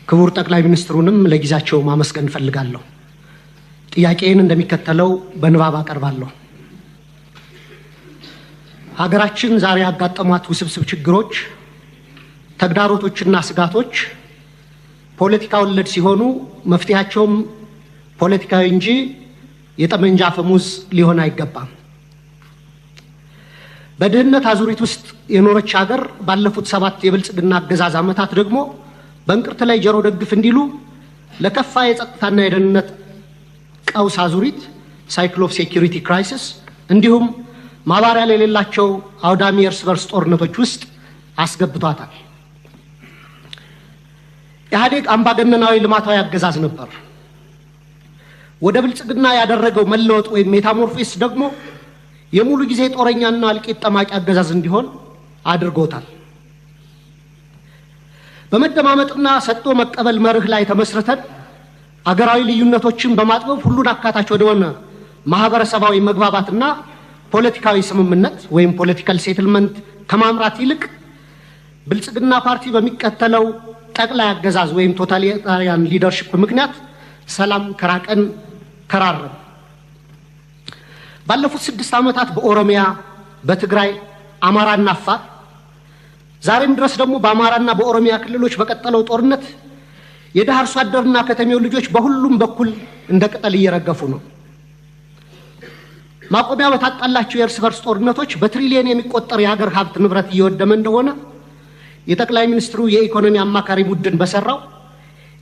ክቡር ጠቅላይ ሚኒስትሩንም ለጊዜያቸው ማመስገን እፈልጋለሁ። ጥያቄዬን እንደሚከተለው በንባብ አቀርባለሁ። ሀገራችን ዛሬ ያጋጠሟት ውስብስብ ችግሮች፣ ተግዳሮቶችና ስጋቶች ፖለቲካ ወለድ ሲሆኑ መፍትሄያቸውም ፖለቲካዊ እንጂ የጠመንጃ አፈሙዝ ሊሆን አይገባም። በድህነት አዙሪት ውስጥ የኖረች ሀገር ባለፉት 7 የብልጽግና አገዛዝ ዓመታት ደግሞ በእንቅርት ላይ ጆሮ ደግፍ እንዲሉ ለከፋ የጸጥታና የደህንነት ቀውስ አዙሪት cycle of security crisis እንዲሁም ማባሪያ ለሌላቸው አውዳሚ የእርስ በርስ ጦርነቶች ውስጥ አስገብቷታል። ኢህአዴግ አምባገነናዊ ልማታዊ አገዛዝ ነበር። ወደ ብልጽግና ያደረገው መለወጥ ወይም metamorphosis ደግሞ የሙሉ ጊዜ ጦረኛና እልቂት ጠማቂ አገዛዝ እንዲሆን አድርጎታል። በመደማመጥና ሰጥቶ መቀበል መርህ ላይ ተመስርተን አገራዊ ልዩነቶችን በማጥበብ ሁሉን አካታች ወደሆነ ማህበረሰባዊ መግባባትና ፖለቲካዊ ስምምነት ወይም political settlement ከማምራት ይልቅ ብልጽግና ፓርቲ በሚከተለው ጠቅላይ አገዛዝ ወይም totalitarian leadership ምክንያት ሰላም ከራቀን ከራረም። ባለፉት 6 ዓመታት በኦሮሚያ፣ በትግራይ፣ አማራና አፋር ዛሬም ድረስ ደግሞ በአማራና በኦሮሚያ ክልሎች በቀጠለው ጦርነት የድሃ አርሶ አደርና ከተሜው ልጆች በሁሉም በኩል እንደ ቅጠል እየረገፉ ነው። ማቆሚያ በታጣላቸው የእርስ በርስ ጦርነቶች በትሪሊየን የሚቆጠር የሀገር ሀብት ንብረት እየወደመ እንደሆነ የጠቅላይ ሚኒስትሩ የኢኮኖሚ አማካሪ ቡድን በሰራው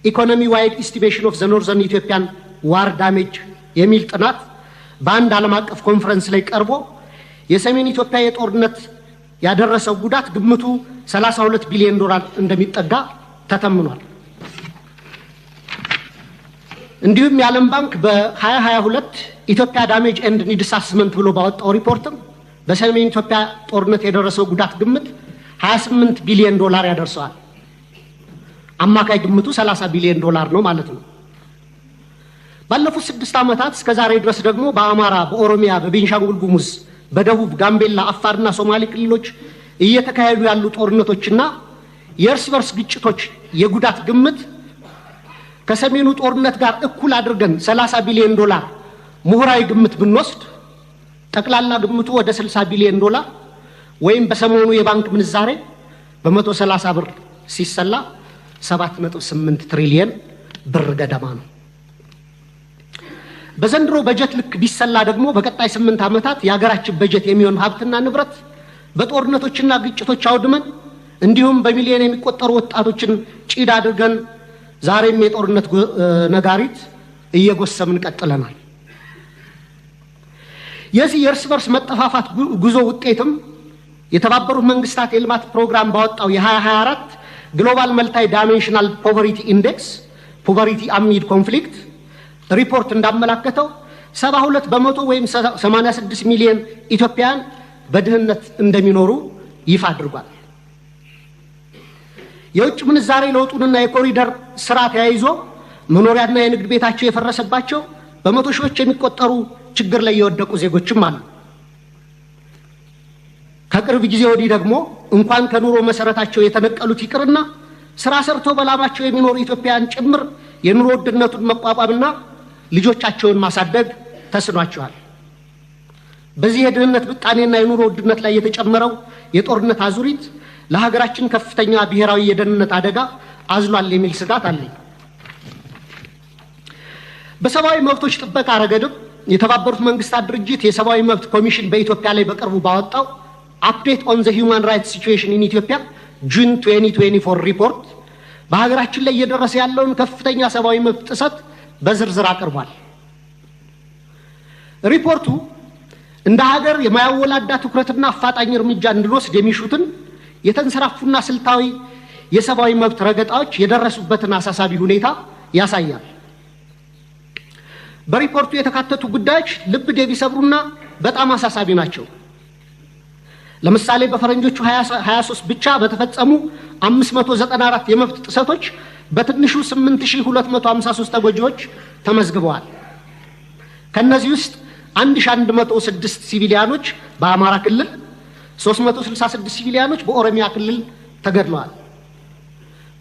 Economy wide estimation of the Northern Ethiopian war damage የሚል ጥናት በአንድ ዓለም አቀፍ ኮንፈረንስ ላይ ቀርቦ የሰሜን ኢትዮጵያ የጦርነት ያደረሰው ጉዳት ግምቱ 32 ቢሊዮን ዶላር እንደሚጠጋ ተተምኗል። እንዲሁም የዓለም ባንክ በ2022 Ethiopia damage and needs assessment ብሎ ባወጣው ሪፖርትም በሰሜን ኢትዮጵያ ጦርነት የደረሰው ጉዳት ግምት 28 ቢሊዮን ዶላር ያደርሰዋል። አማካይ ግምቱ 30 ቢሊዮን ዶላር ነው ማለት ነው። ባለፉት 6 ዓመታት እስከ ዛሬ ድረስ ደግሞ በአማራ፣ በኦሮሚያ፣ በቤንሻንጉል ጉሙዝ፣ በደቡብ፣ ጋምቤላ፣ አፋርና ሶማሌ ክልሎች እየተካሄዱ ያሉ ጦርነቶችና የእርስ በርስ ግጭቶች የጉዳት ግምት ከሰሜኑ ጦርነት ጋር እኩል አድርገን 30 ቢሊዮን ዶላር ምሁራዊ ግምት ብንወስድ ጠቅላላ ግምቱ ወደ 60 ቢሊዮን ዶላር ወይም በሰሞኑ የባንክ ምንዛሬ በ130 ብር ሲሰላ 7.8 ትሪሊየን ብር ገደማ ነው። በዘንድሮ በጀት ልክ ቢሰላ ደግሞ በቀጣይ 8 ዓመታት የሀገራችን በጀት የሚሆን ሀብትና ንብረት በጦርነቶችና ግጭቶች አውድመን እንዲሁም በሚሊዮን የሚቆጠሩ ወጣቶችን ጭድ አድርገን ዛሬም የጦርነት ነጋሪት እየጎሰምን ቀጥለናል። የዚህ የእርስ በርስ መጠፋፋት ጉዞ ውጤትም የተባበሩት መንግስታት የልማት ፕሮግራም ባወጣው የ2024 Global Multidimensional Poverty Index Poverty Amid Conflict ሪፖርት እንዳመላከተው 72% ወይም 86 ሚሊዮን ኢትዮጵያውያን በድህነት እንደሚኖሩ ይፋ አድርጓል። የውጭ ምንዛሬ ለውጡንና የኮሪደር ስራ ተያይዞ መኖሪያና የንግድ ቤታቸው የፈረሰባቸው በመቶ ሺዎች የሚቆጠሩ ችግር ላይ የወደቁ ዜጎችም አሉ። ከቅርብ ጊዜ ወዲህ ደግሞ እንኳን ከኑሮ መሰረታቸው የተነቀሉት ይቅርና ስራ ሰርተው በላባቸው የሚኖሩ ኢትዮጵያውያን ጭምር የኑሮ ውድነቱን መቋቋምና ልጆቻቸውን ማሳደግ ተስኗቸዋል። በዚህ የድህነት ምጣኔና የኑሮ ውድነት ላይ የተጨመረው የጦርነት አዙሪት ለሀገራችን ከፍተኛ ብሔራዊ የደህንነት አደጋ አዝሏል የሚል ስጋት አለኝ። በሰብአዊ መብቶች ጥበቃ ረገድም የተባበሩት መንግስታት ድርጅት የሰብአዊ መብት ኮሚሽን በኢትዮጵያ ላይ በቅርቡ ባወጣው Update on the Human Rights Situation in Ethiopia June 2024 ሪፖርት በሀገራችን ላይ እየደረሰ ያለውን ከፍተኛ ሰብአዊ መብት ጥሰት በዝርዝር አቅርቧል። ሪፖርቱ እንደ ሀገር የማያወላዳ ትኩረትና አፋጣኝ እርምጃ እንድንወስድ የሚሹትን የተንሰራፉና ስልታዊ የሰብአዊ መብት ረገጣዎች የደረሱበትን አሳሳቢ ሁኔታ ያሳያል። በሪፖርቱ የተካተቱ ጉዳዮች ልብ የሚሰብሩና በጣም አሳሳቢ ናቸው። ለምሳሌ በፈረንጆቹ 23 ብቻ በተፈጸሙ 594 የመብት ጥሰቶች በትንሹ 8253 ተጎጂዎች ተመዝግበዋል። ከነዚህ ውስጥ 1106 ሲቪሊያኖች በአማራ ክልል፣ 366 ሲቪሊያኖች በኦሮሚያ ክልል ተገድለዋል።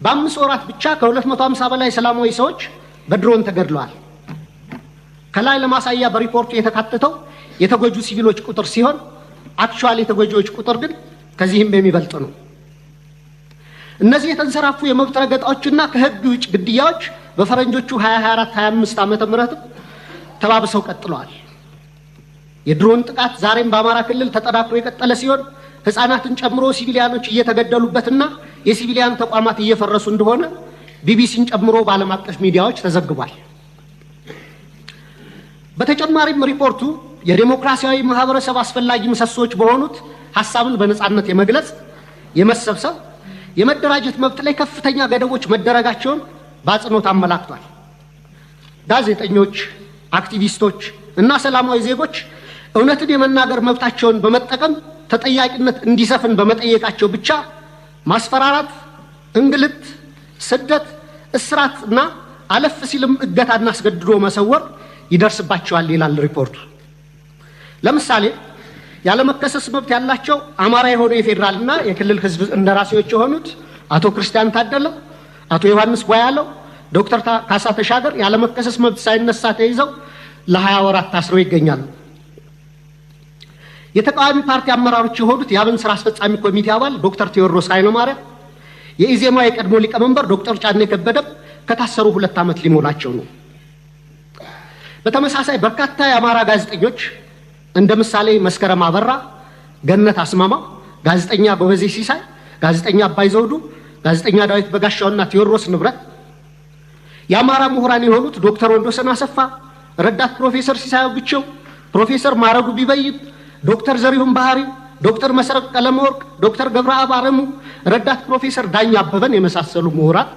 በ5 ወራት ብቻ ከ250 በላይ ሰላማዊ ሰዎች በድሮን ተገድለዋል። ከላይ ለማሳያ በሪፖርቱ የተካተተው የተጎጁ ሲቪሎች ቁጥር ሲሆን actual የተጎጂዎች ቁጥር ግን ከዚህም የሚበልጥ ነው። እነዚህ የተንሰራፉ የመብት ረገጣዎችና ከህግ ውጭ ግድያዎች በፈረንጆቹ 2024 25 ዓመተ ምህረትም ተባብሰው ቀጥለዋል። የድሮን ጥቃት ዛሬም በአማራ ክልል ተጠናክሮ የቀጠለ ሲሆን ሕፃናትን ጨምሮ ሲቪሊያኖች እየተገደሉበትና የ civilian ተቋማት እየፈረሱ እንደሆነ ቢቢሲን ጨምሮ በዓለም አቀፍ ሚዲያዎች ተዘግቧል። በተጨማሪም ሪፖርቱ የዴሞክራሲያዊ ማህበረሰብ አስፈላጊ ምሰሶዎች በሆኑት ሀሳብን በነፃነት የመግለጽ፣ የመሰብሰብ፣ የመደራጀት መብት ላይ ከፍተኛ ገደቦች መደረጋቸውን በአጽንኦት አመላክቷል። ጋዜጠኞች፣ አክቲቪስቶች እና ሰላማዊ ዜጎች እውነትን የመናገር መብታቸውን በመጠቀም ተጠያቂነት እንዲሰፍን በመጠየቃቸው ብቻ ማስፈራራት፣ እንግልት፣ ስደት፣ እስራት እና አለፍ ሲልም እገታና አስገድዶ መሰወር ይደርስባቸዋል ይላል ሪፖርቱ። ለምሳሌ ያለመከሰስ መብት ያላቸው አማራ የሆኑ የፌዴራልና የክልል ሕዝብ እንደራሴዎች የሆኑት አቶ ክርስቲያን ታደለ፣ አቶ ዮሐንስ ቧያለው፣ ዶክተር ካሳ ተሻገር ያለመከሰስ መብት ሳይነሳ ተይዘው ለ20 ወራት ታስረው ይገኛሉ። የተቃዋሚ ፓርቲ አመራሮች የሆኑት የአብን ስራ አስፈጻሚ ኮሚቴ አባል ዶክተር ቴዎድሮስ ኃይለማርያም፣ የኢዜማ የቀድሞ ሊቀመንበር ዶክተር ጫኔ ከበደም ከታሰሩ 2 ዓመት ሊሞላቸው ነው። በተመሳሳይ በርካታ የአማራ ጋዜጠኞች እንደ ምሳሌ መስከረም አበራ፣ ገነት አስማማው፣ ጋዜጠኛ ጎበዜ ሲሳይ፣ ጋዜጠኛ አባይ ዘውዱ፣ ጋዜጠኛ ዳዊት በጋሻውና ቴዎድሮስ ንብረት፣ የአማራ ምሁራን የሆኑት ዶክተር ወንዶሰን አሰፋ፣ ረዳት ፕሮፌሰር ሲሳይ አውግቸው፣ ፕሮፌሰር ማዕረጉ ቢበይን፣ ዶክተር ዘሪሁን ባህሪው፣ ዶክተር መሰረት ቀለመወርቅ፣ ዶክተር ገብረአብ አረሙ፣ ረዳት ፕሮፌሰር ዳኛ አበበን የመሳሰሉ ምሁራን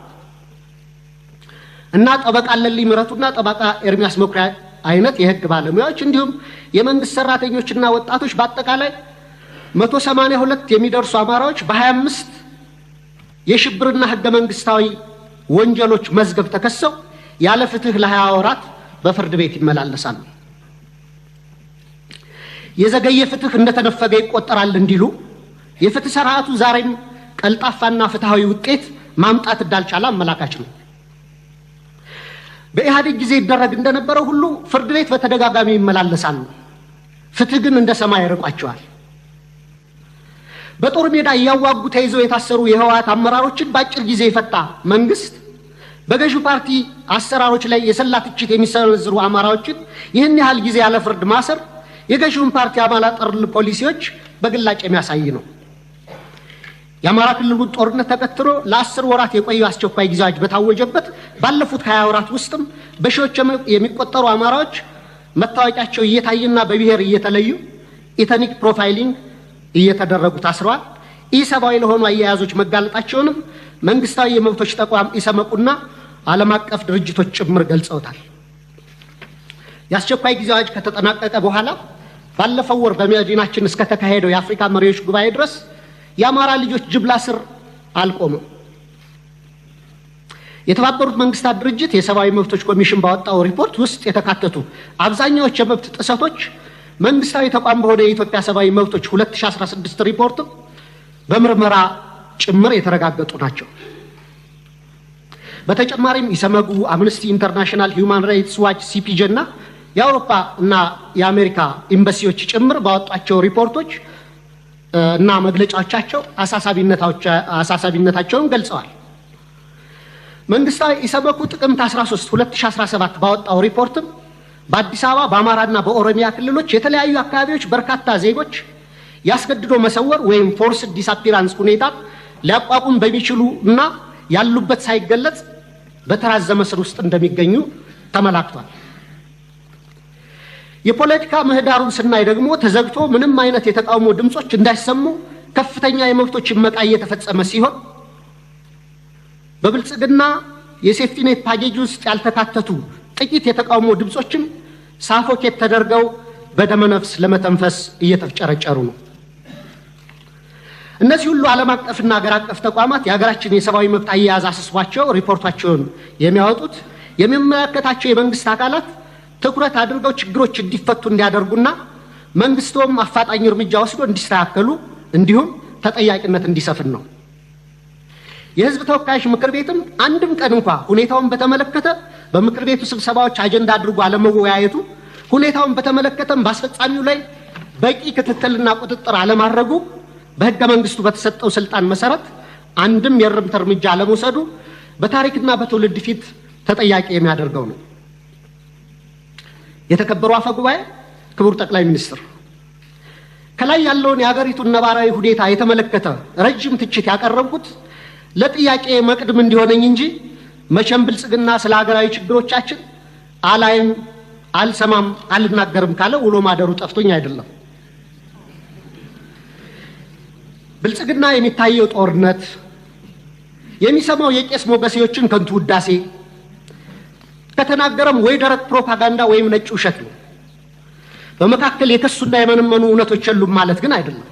እና ጠበቃ አለልኝ ምረቱና ጠበቃ ኤርሚያስ መኩሪያ አይነት የህግ ባለሙያዎች እንዲሁም የመንግስት ሰራተኞችና ወጣቶች በአጠቃላይ 182 የሚደርሱ አማራዎች በ25 የሽብርና ህገ መንግስታዊ ወንጀሎች መዝገብ ተከሰው ያለ ፍትህ ለ20 ወራት በፍርድ ቤት ይመላለሳሉ። የዘገየ ፍትህ እንደተነፈገ ይቆጠራል እንዲሉ የፍትህ ስርዓቱ ዛሬም ቀልጣፋና ፍትሐዊ ውጤት ማምጣት እንዳልቻለ አመላካች ነው። በኢህአዴግ ጊዜ ይደረግ እንደነበረው ሁሉ ፍርድ ቤት በተደጋጋሚ ይመላለሳሉ። ፍትህ ግን እንደ ሰማይ ይርቋቸዋል። በጦር ሜዳ እያዋጉ ተይዘው የታሰሩ የህወሓት አመራሮችን በአጭር ጊዜ የፈታ መንግስት በገዢው ፓርቲ አሰራሮች ላይ የሰላ ትችት የሚሰነዝሩ አማራዎችን ይህን ያህል ጊዜ ያለ ፍርድ ማሰር የገዢውን ፓርቲ አማራ ጠል ፖሊሲዎች በግላጭ የሚያሳይ ነው። የአማራ ክልሉን ጦርነት ተከትሎ ለ10 ወራት የቆየው አስቸኳይ ጊዜ አዋጅ በታወጀበት ባለፉት 20 ወራት ውስጥም በሺዎች የሚቆጠሩ አማራዎች መታወቂያቸው እየታየና በብሔር እየተለዩ ethnic profiling እየተደረጉ ታስረዋል። ኢሰብአዊ ለሆኑ አያያዞች መጋለጣቸውንም መንግስታዊ የመብቶች ተቋም ኢሰመጉና ዓለም አቀፍ ድርጅቶች ጭምር ገልጸውታል። የአስቸኳይ ጊዜ አዋጅ ከተጠናቀቀ በኋላ ባለፈው ወር በመዲናችን እስከተካሄደው የአፍሪካ መሪዎች ጉባኤ ድረስ የአማራ ልጆች ጅምላ እስር አልቆመም። የተባበሩት መንግስታት ድርጅት የሰብአዊ መብቶች ኮሚሽን ባወጣው ሪፖርት ውስጥ የተካተቱ አብዛኛዎች የመብት ጥሰቶች መንግስታዊ ተቋም በሆነ የኢትዮጵያ ሰብአዊ መብቶች 2016 ሪፖርት በምርመራ ጭምር የተረጋገጡ ናቸው። በተጨማሪም ኢሰመጉ፣ አምነስቲ ኢንተርናሽናል፣ ሂውማን ራይትስ ዋች፣ ሲፒጄ እና የአውሮፓ እና የአሜሪካ ኤምባሲዎች ጭምር ባወጧቸው ሪፖርቶች እና መግለጫዎቻቸው አሳሳቢነታቸውን ገልጸዋል። መንግስታዊ ኢሰመኮ ጥቅምት 13 2017 ባወጣው ሪፖርትም በአዲስ አበባ፣ በአማራና በኦሮሚያ ክልሎች የተለያዩ አካባቢዎች በርካታ ዜጎች ያስገድዶ መሰወር ወይም forced disappearance ሁኔታ ሊያቋቁም በሚችሉ እና ያሉበት ሳይገለጽ በተራዘመ እስር ውስጥ እንደሚገኙ ተመላክቷል። የፖለቲካ ምህዳሩን ስናይ ደግሞ ተዘግቶ ምንም አይነት የተቃውሞ ድምፆች እንዳይሰሙ ከፍተኛ የመብቶች እመቃ እየተፈጸመ ሲሆን በብልጽግና የ safety net package ውስጥ ያልተካተቱ ጥቂት የተቃውሞ ድምፆችም suffocate ተደርገው በደመነፍስ ለመተንፈስ እየተፍጨረጨሩ ነው። እነዚህ ሁሉ ዓለም አቀፍና ሀገር አቀፍ ተቋማት የሀገራችን የሰብአዊ መብት አያያዝ አሳስቧቸው ሪፖርታቸውን የሚያወጡት የሚመለከታቸው የመንግስት አካላት ትኩረት አድርገው ችግሮች እንዲፈቱ እንዲያደርጉና መንግስቶም አፋጣኝ እርምጃ ወስዶ እንዲስተካከሉ እንዲሁም ተጠያቂነት እንዲሰፍን ነው። የህዝብ ተወካዮች ምክር ቤትም አንድም ቀን እንኳ ሁኔታውን በተመለከተ በምክር ቤቱ ስብሰባዎች አጀንዳ አድርጎ አለመወያየቱ፣ ሁኔታውን በተመለከተም በአስፈጻሚው ላይ በቂ ክትትልና ቁጥጥር አለማድረጉ፣ በህገ መንግስቱ በተሰጠው ስልጣን መሰረት አንድም የእርምት እርምጃ አለመውሰዱ በታሪክና በትውልድ ፊት ተጠያቂ የሚያደርገው ነው። የተከበሩ አፈ ጉባኤ፣ ክቡር ጠቅላይ ሚኒስትር፣ ከላይ ያለውን የሀገሪቱን ነባራዊ ሁኔታ የተመለከተ ረጅም ትችት ያቀረብኩት ለጥያቄ መቅድም እንዲሆነኝ እንጂ መቼም ብልጽግና ስለ ሀገራዊ ችግሮቻችን አላይም፣ አልሰማም፣ አልናገርም ካለ ውሎ ማደሩ ጠፍቶኝ አይደለም። ብልጽግና የሚታየው ጦርነት፣ የሚሰማው የቄስ ሞገሴዎችን ከንቱ ውዳሴ፣ ከተናገረም ወይ ደረቅ ፕሮፓጋንዳ ወይም ነጭ ውሸት ነው። በመካከል የከሱና የመነመኑ እውነቶች የሉም ማለት ግን አይደለም።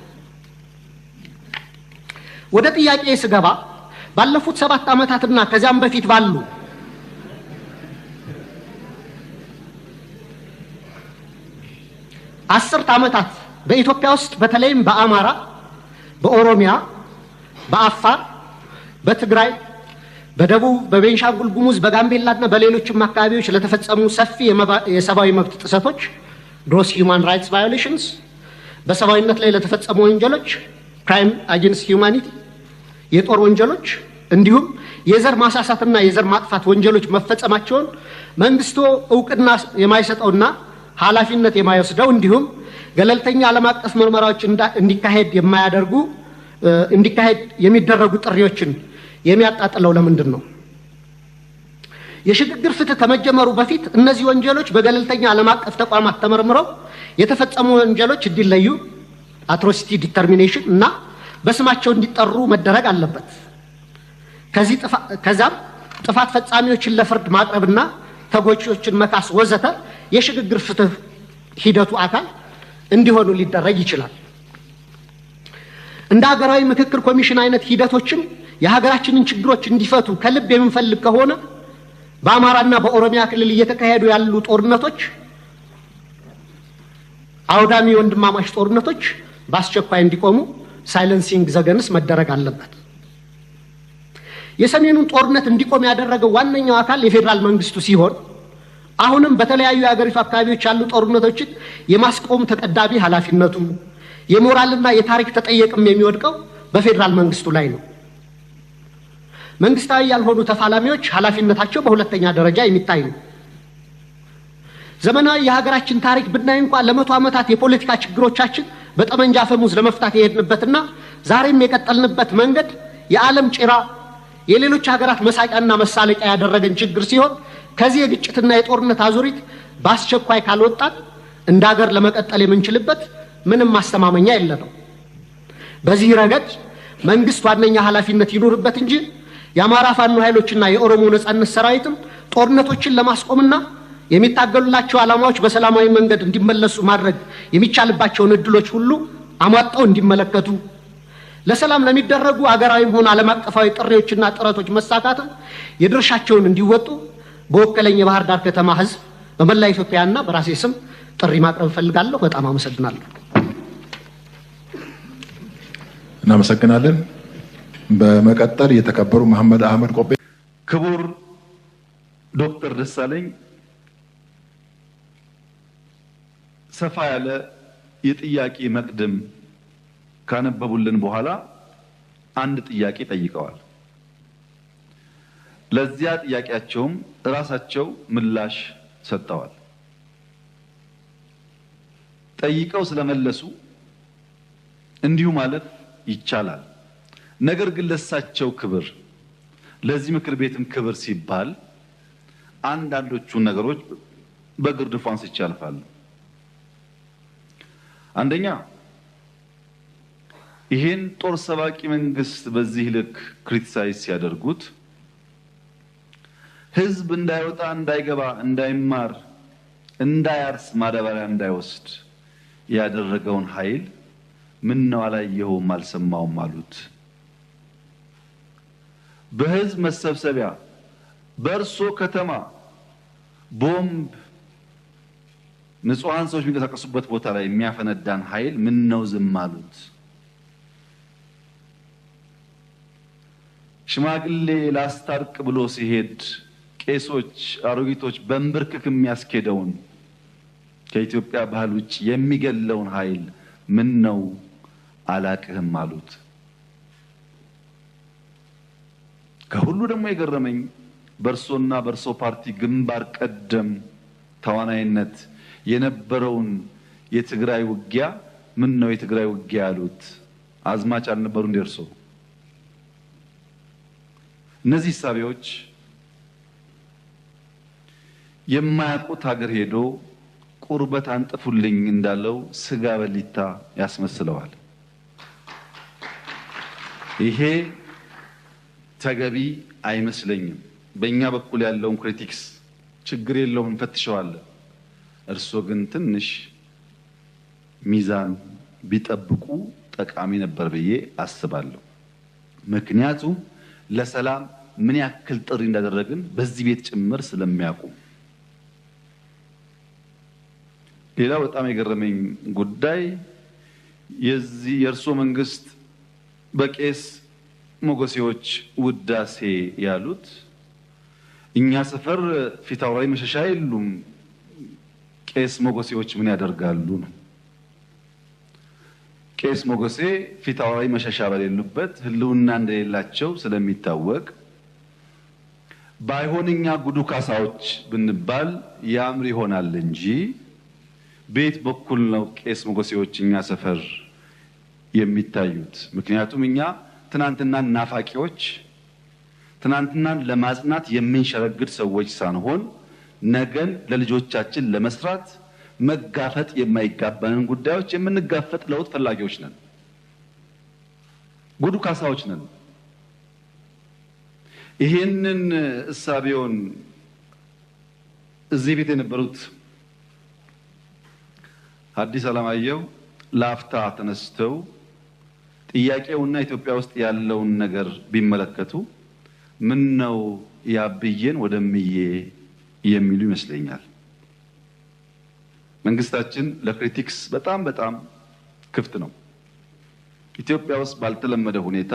ወደ ጥያቄ ስገባ ባለፉት 7 ዓመታትና ከዚያም በፊት ባሉ 10 ዓመታት በኢትዮጵያ ውስጥ በተለይም በአማራ፣ በኦሮሚያ፣ በአፋር፣ በትግራይ፣ በደቡብ፣ በቤንሻንጉል ጉሙዝ፣ በጋምቤላና በሌሎችም አካባቢዎች ለተፈጸሙ ሰፊ የሰብአዊ መብት ጥሰቶች gross human rights violations፣ በሰብአዊነት ላይ ለተፈጸሙ ወንጀሎች crime against humanity፣ የጦር ወንጀሎች እንዲሁም የዘር ማሳሳትና የዘር ማጥፋት ወንጀሎች መፈጸማቸውን መንግስቱ እውቅና የማይሰጠውና ኃላፊነት የማይወስደው እንዲሁም ገለልተኛ ዓለም አቀፍ ምርመራዎች እንዲካሄድ የማያደርጉ እንዲካሄድ የሚደረጉ ጥሪዎችን የሚያጣጥለው ለምንድን ነው? የሽግግር ፍትህ ከመጀመሩ በፊት እነዚህ ወንጀሎች በገለልተኛ ዓለም አቀፍ ተቋማት ተመርምረው የተፈጸሙ ወንጀሎች እንዲለዩ atrocity determination እና በስማቸው እንዲጠሩ መደረግ አለበት። ከዚያም ጥፋት ፈጻሚዎችን ለፍርድ ማቅረብና ተጎጂዎችን መካስ ወዘተ የሽግግር ፍትህ ሂደቱ አካል እንዲሆኑ ሊደረግ ይችላል። እንደ ሀገራዊ ምክክር ኮሚሽን አይነት ሂደቶችም የሀገራችንን ችግሮች እንዲፈቱ ከልብ የምንፈልግ ከሆነ በአማራና በኦሮሚያ ክልል እየተካሄዱ ያሉ ጦርነቶች፣ አውዳሚ ወንድማማች ጦርነቶች በአስቸኳይ እንዲቆሙ silencing the guns መደረግ አለበት። የሰሜኑን ጦርነት እንዲቆም ያደረገው ዋነኛው አካል የፌዴራል መንግስቱ ሲሆን አሁንም በተለያዩ የሀገሪቱ አካባቢዎች ያሉ ጦርነቶችን የማስቆም ተቀዳሚ ኃላፊነቱ የሞራልና የታሪክ ተጠየቅም የሚወድቀው በፌዴራል መንግስቱ ላይ ነው። መንግስታዊ ያልሆኑ ተፋላሚዎች ኃላፊነታቸው በሁለተኛ ደረጃ የሚታይ ነው። ዘመናዊ የሀገራችን ታሪክ ብናይ እንኳን ለ100 ዓመታት የፖለቲካ ችግሮቻችን በጠመንጃ አፈሙዝ ለመፍታት የሄድንበትና ዛሬም የቀጠልንበት መንገድ የዓለም ጭራ የሌሎች ሀገራት መሳቂያና መሳለቂያ ያደረገን ችግር ሲሆን ከዚህ የግጭትና የጦርነት አዙሪት በአስቸኳይ ካልወጣን እንደ ሀገር ለመቀጠል የምንችልበት ምንም ማስተማመኛ የለንም። በዚህ ረገድ መንግስት ዋነኛ ኃላፊነት ይኑርበት እንጂ የአማራ ፋኖ ኃይሎችና የኦሮሞ ነጻነት ሰራዊትም ጦርነቶችን ለማስቆምና የሚታገሉላቸው ዓላማዎች በሰላማዊ መንገድ እንዲመለሱ ማድረግ የሚቻልባቸውን እድሎች ሁሉ አሟጠው እንዲመለከቱ፣ ለሰላም ለሚደረጉ አገራዊም ሆነ ዓለም አቀፋዊ ጥሪዎችና ጥረቶች መሳካትም የድርሻቸውን እንዲወጡ በወከለኝ የባህር ዳር ከተማ ህዝብ በመላ ኢትዮጵያና በራሴ ስም ጥሪ ማቅረብ እፈልጋለሁ። በጣም አመሰግናለሁ። እናመሰግናለን። በመቀጠል የተከበሩ መሐመድ አህመድ ቆጴ። ክቡር ዶክተር ደሳለኝ ሰፋ ያለ የጥያቄ መቅድም ካነበቡልን በኋላ አንድ ጥያቄ ጠይቀዋል። ለዚያ ጥያቄያቸውም ራሳቸው ምላሽ ሰጥተዋል። ጠይቀው ስለመለሱ እንዲሁ ማለት ይቻላል። ነገር ግን ለሳቸው ክብር፣ ለዚህ ምክር ቤትም ክብር ሲባል አንዳንዶቹን ነገሮች በግርድፉ አንስቼ አልፋለሁ። አንደኛ፣ ይሄን ጦር ሰባቂ መንግስት በዚህ ልክ criticize ሲያደርጉት ህዝብ እንዳይወጣ፣ እንዳይገባ፣ እንዳይማር፣ እንዳያርስ፣ ማዳበሪያ እንዳይወስድ ያደረገውን ኃይል ምን ነው አላየኸውም አልሰማውም አሉት። በህዝብ መሰብሰቢያ በእርሶ ከተማ ቦምብ ንጹሃን ሰዎች የሚንቀሳቀሱበት ቦታ ላይ የሚያፈነዳን ኃይል ምን ነው ዝም አሉት? ሽማግሌ ላስታርቅ ብሎ ሲሄድ ቄሶች፣ አሮጊቶች በእንብርክክ የሚያስኬደውን ከኢትዮጵያ ባህል ውጭ የሚገለውን ኃይል ምን ነው አላቅህም አሉት። ከሁሉ ደግሞ የገረመኝ በርሶና በርሶ ፓርቲ ግንባር ቀደም ተዋናይነት የነበረውን የትግራይ ውጊያ ምን ነው የትግራይ ውጊያ ያሉት? አዝማች አልነበሩ እንደ እርሶ? እነዚህ ሳቢዎች የማያውቁት ሀገር ሄዶ ቁርበት አንጥፉልኝ እንዳለው ስጋ በሊታ ያስመስለዋል። ይሄ ተገቢ አይመስለኝም። በእኛ በኩል ያለውን critics ችግር የለውም እንፈትሸዋለን። እርሶ ግን ትንሽ ሚዛን ቢጠብቁ ጠቃሚ ነበር ብዬ አስባለሁ። ምክንያቱም ለሰላም ምን ያክል ጥሪ እንዳደረግን በዚህ ቤት ጭምር ስለሚያውቁ። ሌላው በጣም የገረመኝ ጉዳይ የዚህ የእርሶ መንግስት በቄስ ሞገሴዎች ውዳሴ ያሉት እኛ ሰፈር ፊት አውራሪ መሸሻ የሉም፣ ቄስ ሞገሴዎች ምን ያደርጋሉ ነው። ቄስ ሞገሴ ፊት አውራሪ መሸሻ በሌሉበት ህልውና እንደሌላቸው ስለሚታወቅ ባይሆን እኛ ጉዱ ካሳዎች ብንባል ያምር ይሆናል እንጂ ቤት በኩል ነው ቄስ ሞገሴዎች እኛ ሰፈር የሚታዩት። ምክንያቱም እኛ ትናንትናን ናፋቂዎች፣ ትናንትናን ለማጽናት የምንሸረግድ ሰዎች ሳንሆን ነገን ለልጆቻችን ለመስራት መጋፈጥ የማይጋባንን ጉዳዮች የምንጋፈጥ ለውጥ ፈላጊዎች ነን። ጉዱ ካሳዎች ነን። ይሄንን እሳቤውን እዚህ ቤት የነበሩት ሐዲስ ዓለማየሁ ላፍታ ተነስተው ጥያቄውና ኢትዮጵያ ውስጥ ያለውን ነገር ቢመለከቱ ምን ነው ያብዬን ወደምዬ የሚሉ ይመስለኛል። መንግስታችን ለክሪቲክስ በጣም በጣም ክፍት ነው። ኢትዮጵያ ውስጥ ባልተለመደ ሁኔታ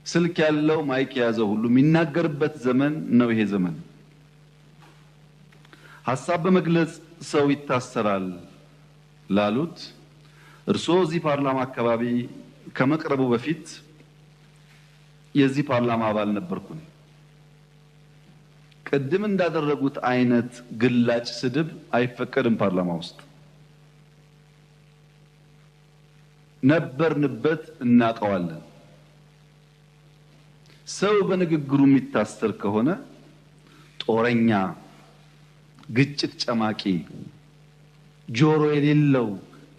ስልክ ያለው mic የያዘው ሁሉ የሚናገርበት ዘመን ነው ይሄ ዘመን። ሐሳብ በመግለጽ ሰው ይታሰራል ላሉት እርሶ እዚህ ፓርላማ አካባቢ ከመቅረቡ በፊት የዚህ ፓርላማ አባል ነበርኩኝ። ቅድም እንዳደረጉት አይነት ግላጭ ስድብ አይፈቀድም ፓርላማ ውስጥ። ነበርንበት እናቀዋለን። ሰው በንግግሩ የሚታሰር ከሆነ ጦረኛ፣ ግጭት ጨማቂ፣ ጆሮ የሌለው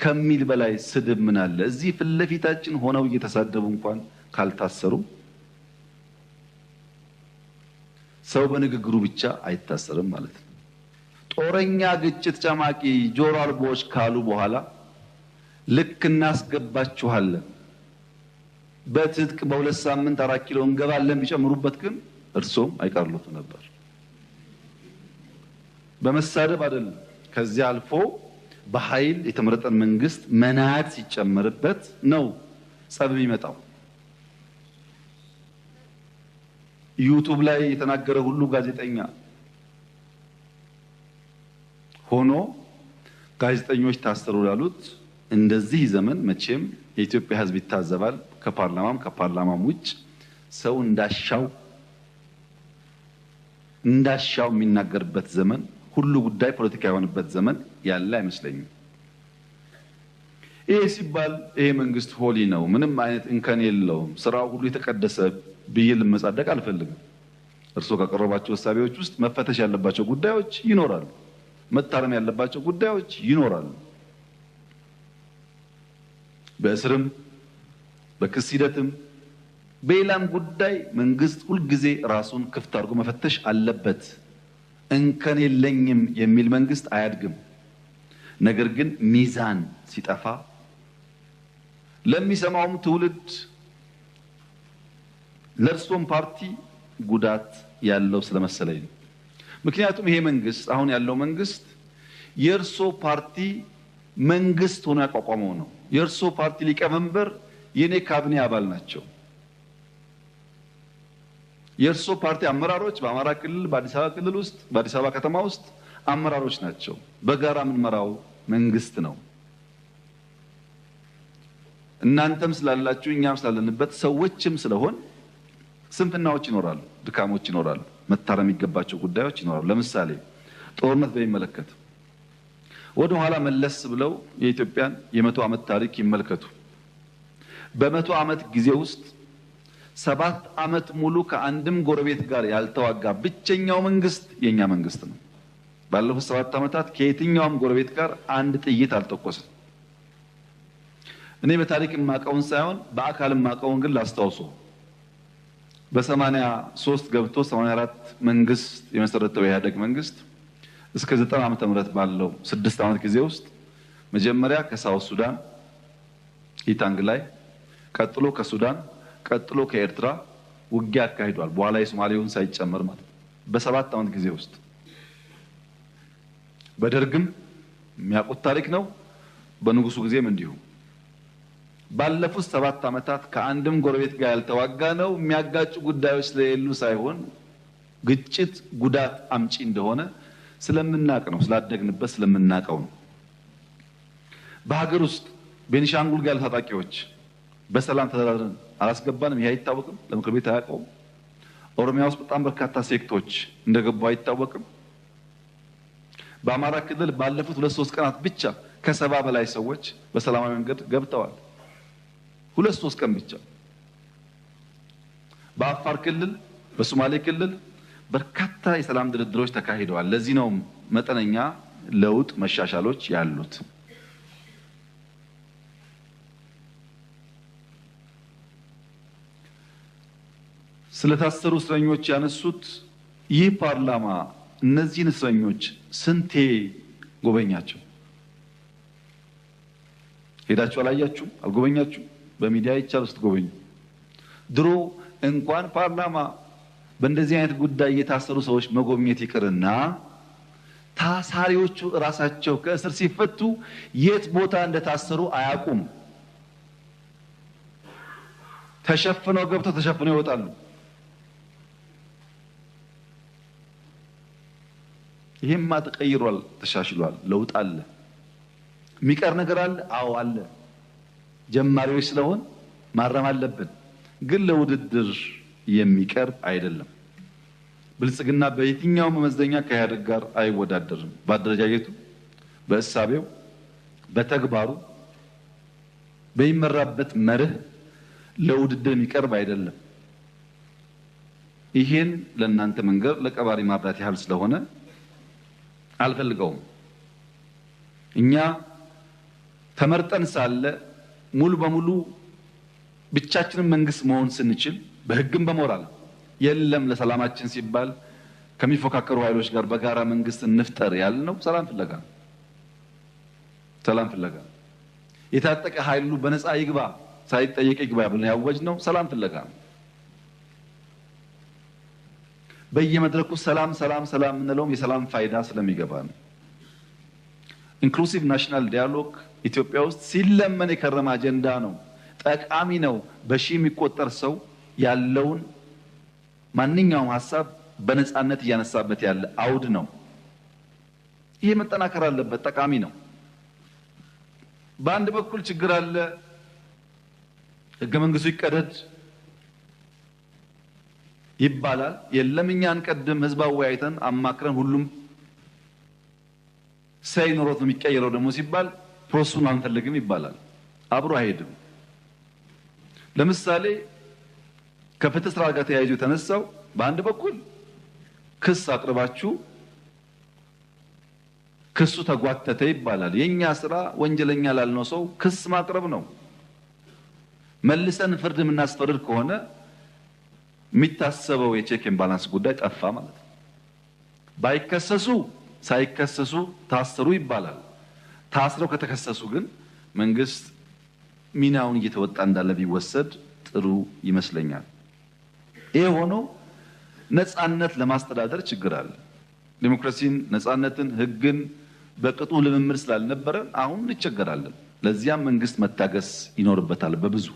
ከሚል በላይ ስድብ ምን አለ? እዚህ ፊት ለፊታችን ሆነው እየተሳደቡ እንኳን ካልታሰሩ ሰው በንግግሩ ብቻ አይታሰርም ማለት ነው። ጦረኛ፣ ግጭት ጨማቂ፣ ጆሮ አልቦዎች ካሉ በኋላ ልክ እናስገባችኋለን በትጥቅ በሁለት ሳምንት 4 ኪሎ እንገባለን ቢጨምሩበት ግን እርሶም አይቀርሉትም ነበር። በመሳደብ አይደለም፣ ከዚያ አልፎ በኃይል የተመረጠን መንግስት መናድ ሲጨመርበት ነው ጸብ የሚመጣው። ዩቲዩብ ላይ የተናገረ ሁሉ ጋዜጠኛ ሆኖ ጋዜጠኞች ታሰሩ ላሉት እንደዚህ ዘመን መቼም የኢትዮጵያ ሕዝብ ይታዘባል። ከፓርላማም ከፓርላማም ውጭ ሰው እንዳሻው እንዳሻው የሚናገርበት ዘመን፣ ሁሉ ጉዳይ ፖለቲካ የሆነበት ዘመን ያለ አይመስለኝም። ይሄ ሲባል ይሄ መንግስት ሆሊ ነው፣ ምንም አይነት እንከን የለውም፣ ስራው ሁሉ የተቀደሰ ብዬ ልመጻደቅ አልፈልግም። እርሶ ካቀረባቸው ሀሳቦች ውስጥ መፈተሽ ያለባቸው ጉዳዮች ይኖራሉ፣ መታረም ያለባቸው ጉዳዮች ይኖራሉ። በእስርም በክስ ሂደትም በሌላም ጉዳይ መንግስት ሁልጊዜ ራሱን ክፍት አድርጎ መፈተሽ አለበት። እንከን የለኝም የሚል መንግስት አያድግም። ነገር ግን ሚዛን ሲጠፋ ለሚሰማውም ትውልድ ለእርሶም ፓርቲ ጉዳት ያለው ስለመሰለኝ ነው። ምክንያቱም ይሄ መንግስት አሁን ያለው መንግስት የእርሶ ፓርቲ መንግስት ሆኖ ያቋቋመው ነው። የእርሶ ፓርቲ ሊቀመንበር የኔ ካቢኔ አባል ናቸው። የእርሶ ፓርቲ አመራሮች በአማራ ክልል፣ በአዲስ አበባ ክልል ውስጥ፣ በአዲስ አበባ ከተማ ውስጥ አመራሮች ናቸው። በጋራ የምንመራው መንግስት ነው። እናንተም ስላላችሁ እኛም ስላለንበት ሰዎችም ስለሆን ስንፍናዎች ይኖራሉ፣ ድካሞች ይኖራሉ፣ መታረም የሚገባቸው ጉዳዮች ይኖራሉ። ለምሳሌ ጦርነት በሚመለከት ወደ ኋላ መለስ ብለው የኢትዮጵያን የ100 ዓመት ታሪክ ይመልከቱ። በ100 ዓመት ጊዜ ውስጥ 7 ዓመት ሙሉ ከአንድም ጎረቤት ጋር ያልተዋጋ ብቸኛው መንግስት የኛ መንግስት ነው። ባለፉት 7 ዓመታት ከየትኛውም ጎረቤት ጋር አንድ ጥይት አልተኮሰም። እኔ በታሪክ የማውቀውን ሳይሆን በአካል የማውቀውን ግን ላስታውሶ። በ83 ገብቶ 84 መንግስት የመሰረተው የኢህአዴግ መንግስት እስከ 90 ዓመተ ምህረት ባለው 6 ዓመት ጊዜ ውስጥ መጀመሪያ ከሳውዝ ሱዳን ኢታንግ ላይ፣ ቀጥሎ ከሱዳን፣ ቀጥሎ ከኤርትራ ውጊያ አካሂዷል። በኋላ የሶማሌውን ሳይጨመር ማለት ነው። በ7 ዓመት ጊዜ ውስጥ በደርግም የሚያውቁት ታሪክ ነው። በንጉሱ ጊዜም እንዲሁ። ባለፉት 7 ዓመታት ከአንድም ጎረቤት ጋር ያልተዋጋ ነው የሚያጋጩ ጉዳዮች ስለሌሉ ሳይሆን ግጭት ጉዳት አምጪ እንደሆነ ስለምናቅ ነው፣ ስላደግንበት ስለምናቀው ነው። በሀገር ውስጥ ቤኒሻንጉል ጋር ታጣቂዎች በሰላም ተደራድረን አላስገባንም። ይሄ አይታወቅም፣ ለምክር ቤት አያውቀውም። ኦሮሚያ ውስጥ በጣም በርካታ sect ኦች እንደገቡ አይታወቅም። በአማራ ክልል ባለፉት 2-3 ቀናት ብቻ ከ70 በላይ ሰዎች በሰላማዊ መንገድ ገብተዋል። 2-3 ቀን ብቻ። በአፋር ክልል፣ በሶማሌ ክልል በርካታ የሰላም ድርድሮች ተካሂደዋል። ለዚህ ነው መጠነኛ ለውጥ መሻሻሎች ያሉት። ስለታሰሩ እስረኞች ያነሱት ይህ ፓርላማ እነዚህን እስረኞች ስንቴ ጎበኛቸው? ሄዳችሁ አላያችሁም? አልጎበኛችሁም? በሚዲያ ይቻል ስትጎበኙ። ድሮ እንኳን ፓርላማ በእንደዚህ አይነት ጉዳይ የታሰሩ ሰዎች መጎብኘት ይቅርና ታሳሪዎቹ ራሳቸው ከእስር ሲፈቱ የት ቦታ እንደታሰሩ አያውቁም። ተሸፍነው ገብተው ተሸፍነው ይወጣሉ። ይሄማ ተቀይሯል፣ ተሻሽሏል፣ ለውጥ አለ። የሚቀር ነገር አለ? አዎ አለ። ጀማሪዎች ስለሆን ማረም አለብን፣ ግን ለውድድር የሚቀርብ አይደለም። ብልጽግና በየትኛው መመዘኛ ከኢህአዴግ ጋር አይወዳደርም። በአደረጃጀቱ፣ በእሳቤው፣ በተግባሩ፣ በሚመራበት መርህ ለውድድር የሚቀርብ አይደለም። ይሄን ለእናንተ መንገር ለቀባሪ ማብራት ያህል ስለሆነ አልፈልገውም። እኛ ተመርጠን ሳለ ሙሉ በሙሉ ብቻችንን መንግስት መሆን ስንችል በህግም በሞራል የለም ለሰላማችን ሲባል ከሚፎካከሩ ኃይሎች ጋር በጋራ መንግስት እንፍጠር ያልነው ሰላም ፍለጋ ነው። ሰላም ፍለጋ የታጠቀ ኃይሉ በነፃ ይግባ ሳይጠየቅ ይግባ ብለን ያወጅነው ሰላም ፍለጋ ነው። በየመድረኩ ሰላም ሰላም ሰላም የምንለውም የሰላም ፋይዳ ስለሚገባ ነው። Inclusive national dialogue ኢትዮጵያ ውስጥ ሲለመን የከረመ አጀንዳ ነው። ጠቃሚ ነው። በሺህ የሚቆጠር ሰው ያለውን ማንኛውም ሀሳብ በነፃነት እያነሳበት ያለ አውድ ነው። ይሄ መጠናከር አለበት። ጠቃሚ ነው። በአንድ በኩል ችግር አለ፣ ህገ መንግስቱ ይቀደድ ይባላል። የለም እኛ አንቀድም፣ ህዝብ አወያይተን አማክረን ሁሉም say ኖሮት ነው የሚቀየረው ደግሞ ሲባል process ኡን አንፈልግም ይባላል። አብሮ አይሄድም። ለምሳሌ ከፍትህ ስርዓት ጋር ተያይዞ የተነሳው በአንድ በኩል ክስ አቅርባችሁ ክሱ ተጓተተ ይባላል። የኛ ስራ ወንጀለኛ ላልነው ሰው ክስ ማቅረብ ነው። መልሰን ፍርድ የምናስፈርድ ከሆነ የሚታሰበው የ check and balance ጉዳይ ጠፋ ማለት ነው። ባይከሰሱ ሳይከሰሱ ታሰሩ ይባላል። ታስረው ከተከሰሱ ግን መንግስት ሚናውን እየተወጣ እንዳለ ቢወሰድ ጥሩ ይመስለኛል። ይሄ ሆኖ ነፃነት ለማስተዳደር ችግር አለ። ዲሞክራሲን፣ ነፃነትን፣ ህግን በቅጡ ልምምድ ስላልነበረ አሁን እንቸገራለን። ለዚያም መንግስት መታገስ ይኖርበታል በብዙ።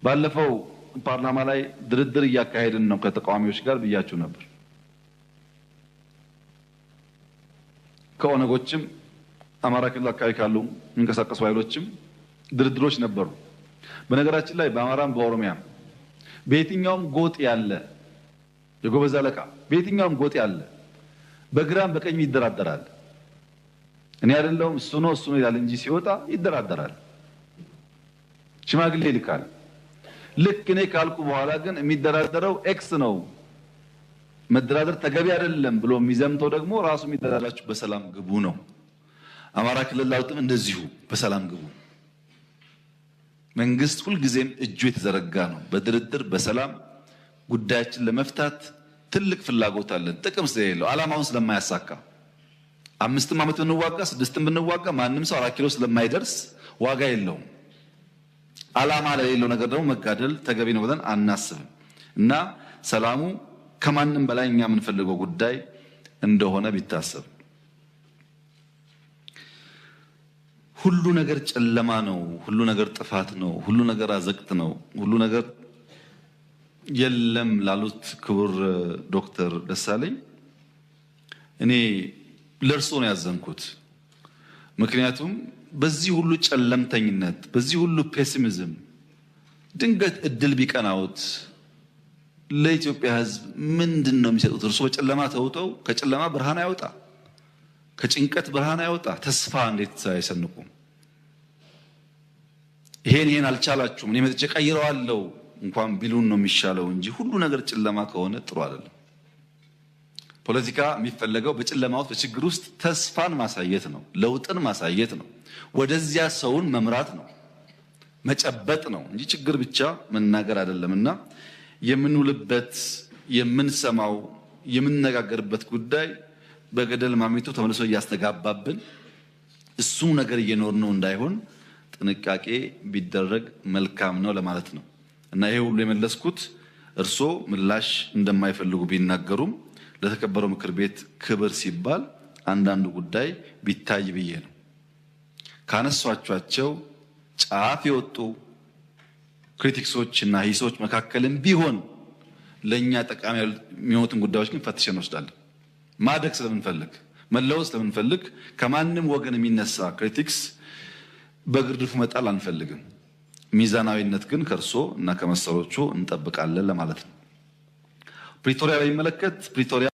ባለፈው ፓርላማ ላይ ድርድር እያካሄድን ነው ከተቃዋሚዎች ጋር ብያችሁ ነበር። ከኦነጎችም አማራ ክልል አካባቢ ካሉ የሚንቀሳቀሱ ኃይሎችም ድርድሮች ነበሩ። በነገራችን ላይ በአማራም በኦሮሚያም በየትኛውም ጎጥ ያለ የጎበዝ አለቃ በየትኛውም ጎጥ ያለ በግራም በቀኝም ይደራደራል። እኔ አይደለሁም እሱ ነው እሱ ነው ይላል እንጂ ሲወጣ ይደራደራል። ሽማግሌ ይልካል። ልክ እኔ ካልኩ በኋላ ግን የሚደራደረው X ነው፣ መደራደር ተገቢ አይደለም ብሎ የሚዘምተው ደግሞ ራሱ የሚደራደራችሁ በሰላም ግቡ ነው። አማራ ክልል ላሉትም እንደዚሁ በሰላም ግቡ። መንግስት ሁልጊዜም እጁ የተዘረጋ ነው። በድርድር በሰላም ጉዳያችን ለመፍታት ትልቅ ፍላጎት አለን። ጥቅም ስለሌለው ዓላማውን ስለማያሳካ 5 ዓመት ብንዋጋ 6 ብንዋጋ ማንም ሰው 4 ኪሎ ስለማይደርስ ዋጋ የለውም። ዓላማ ለሌለው ነገር ደግሞ መጋደል ተገቢ ነው ብለን አናስብም እና ሰላሙ ከማንም በላይ እኛ የምንፈልገው ጉዳይ እንደሆነ ቢታሰብ። ሁሉ ነገር ጨለማ ነው፣ ሁሉ ነገር ጥፋት ነው፣ ሁሉ ነገር አዘቅት ነው፣ ሁሉ ነገር የለም ላሉት ክቡር ዶክተር ደሳለኝ እኔ ለእርሶ ነው ያዘንኩት። ምክንያቱም በዚህ ሁሉ ጨለምተኝነት፣ በዚህ ሁሉ pessimism ድንገት እድል ቢቀናውት ለኢትዮጵያ ሕዝብ ምንድን ነው የሚሰጡት? እርሶ በጨለማ ተውጠው ከጨለማ ብርሃን አይወጣ፣ ከጭንቀት ብርሃን አይወጣ፣ ተስፋ እንዴት አይሰንቁም? ይሄን አልቻላችሁም እኔ መጥቼ ቀይረዋለሁ እንኳን ቢሉን ነው የሚሻለው እንጂ ሁሉ ነገር ጨለማ ከሆነ ጥሩ አይደለም። ፖለቲካ የሚፈለገው በጨለማ ውስጥ በችግር ውስጥ ተስፋን ማሳየት ነው፣ ለውጥን ማሳየት ነው፣ ወደዚያ ሰውን መምራት ነው፣ መጨበጥ ነው እንጂ ችግር ብቻ መናገር አይደለምና የምንውልበት የምንሰማው የምንነጋገርበት ጉዳይ በገደል ማሚቶ ተመልሶ እያስተጋባብን እሱ ነገር እየኖርነው እንዳይሆን ጥንቃቄ ቢደረግ መልካም ነው ለማለት ነው። እና ይሄ ሁሉ የመለስኩት እርሶ ምላሽ እንደማይፈልጉ ቢናገሩም ለተከበረው ምክር ቤት ክብር ሲባል አንዳንዱ ጉዳይ ቢታይ ብዬ ነው። ካነሷቸው ጫፍ የወጡ critics ኦች እና ሂሶች መካከልም ቢሆን ለኛ ጠቃሚ የሚሆኑትን ጉዳዮች ግን ፈትሸን እንወስዳለን። ማደግ ስለምንፈልግ መለወጥ ስለምንፈልግ ከማንም ወገን የሚነሳ critics በግርድፉ መጣል አንፈልግም። ሚዛናዊነት ግን ከእርሶ እና ከመሰሎቹ እንጠብቃለን ለማለት ነው። ፕሪቶሪያ በሚመለከት ፕሪቶሪያ